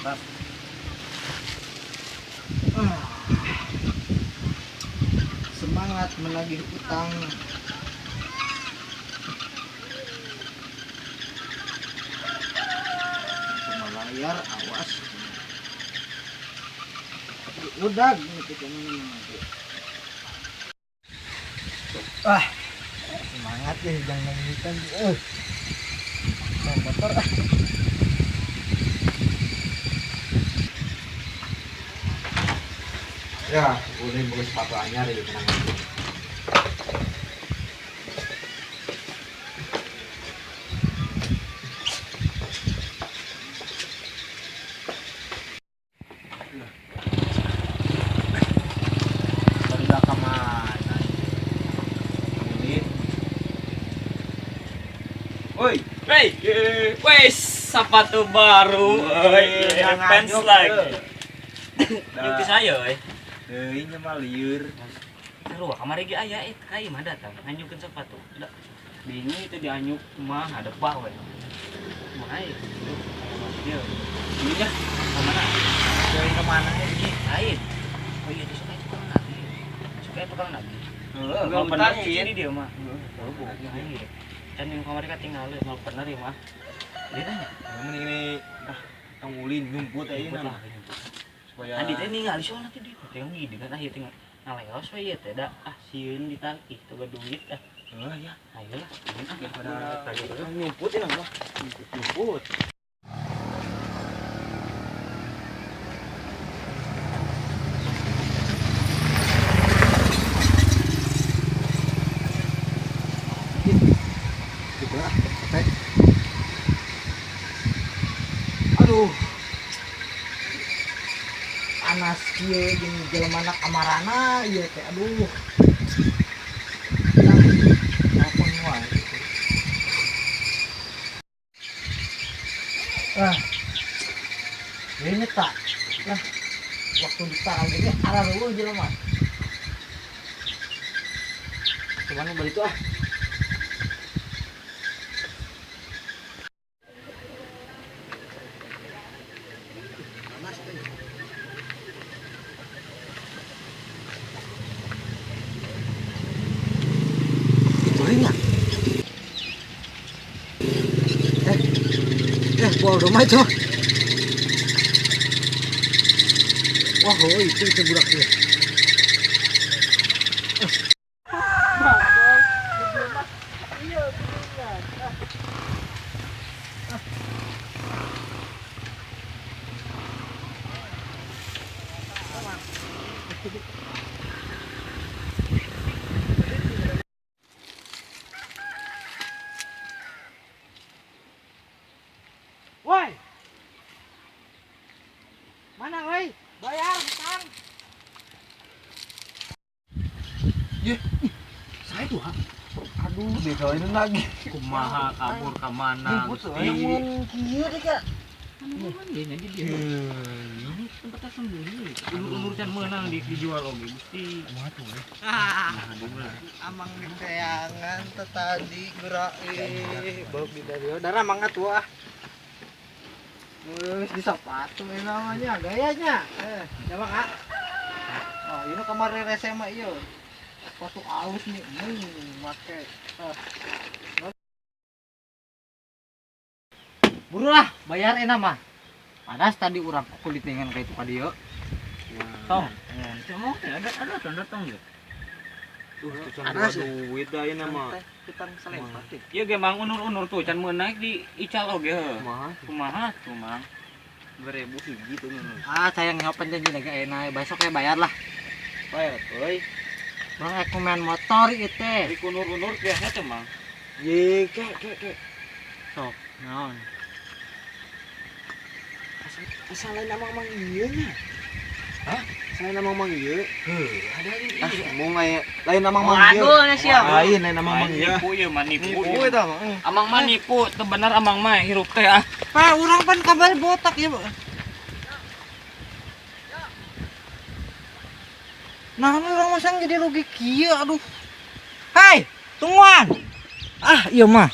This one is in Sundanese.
Mantap. Ah. Semangat menagih utang. Layar awas. Udah gitu. Ah. Semangat ya jangan nangis. Motor ah. Ya, boleh buka sepatu anyar ya tenang aja. Baru ke mana ini? Woi, hey, wes sepatu baru, fans lagi. Yuk saya, euy. Deui nya mah lieur. Sarua kamari ge aya eta ka imah datang nganyukeun sepatu. Da bingung itu dianyuk kumaha ada bah we. Kumaha ieu? Ieu. Ini nya ka mana? Deui ka mana ini? Lain. Oh iya itu suka tukang nagih. Suka tukang nagih. Heeh, mal bener sini dia mah. Heeh. Can yang kamari katinggal mal bener ieu mah. Dia nanya. Mending ini ah tong ulin nyumput ayeuna. Supaya adi teh ningali soalna teh di teh gini kan ah ieu teh ngaleos we ieu teh da ah sieun ditagih teu duit ah. Heuh ya. Ayolah, daripada nyumput ini mah. Nyumput. Gitu ah, capek. Aduh. Panas kieu jeung jelema na kamarana ieu teh aduh. Telepon wae. Ah. Ini tak. Lah waktu ditahan gini arah eueuh jelema. Cuman balik tuh ah. Panas teh. Buah udah mah itu. Wah, oh, itu budak tuh. Woi. Mana woi? Bayar hutang. Ye, saya tuh ha. Aduh, dikawinin lagi. Kumaha kabur ka mana? Namun kieu deh kak. Dia jadi dia. Ini tempatnya sembunyi. Ulur-ulur can meunang dijual oge Gusti. Kumaha tuh we? Amang diteangan teh tadi gerak bau di dari darah mang atuh ah. Wes di sepatu namanya gayanya. Coba Kak. Oh, ini kemarin SMA ieu. Sepatu halus nih, make. Buru lah, bayar enak mah. Panas tadi urang kulit dengan kayak itu ka dieu. Tong. Cuma ada datang ya. Ada duit da ayeuna mah. Utang selempar teh. Ieu ge mang unur-unur tuh can meunang di ical oge heuh. Kumaha tuh mang? 2000 hiji tuh nun. Ah, sayang ngapan janji lagi enak. Besok ya bayar lah. Bayar euy. Bang aku main motor ieu teh. Di unur-unur biasa teh mang. Ye, ke. Sok, naon? Asal lain amang-amang ieu nya. Hah? Selain amang-amang ieu? Heuh, ada ini. Ah, mung aya lain amang-amang ieu. Aduh, nya siap. Lain lain amang-amang ieu. Nipu ieu mah nipu. Nipu eta mah. Amang mah nipu, teu bener amang mah hirup teh ah. Pak, urang pan kamari botak ieu. Nah, urang masang jadi rugi kieu aduh. Hai, tungguan. Ah, ieu mah.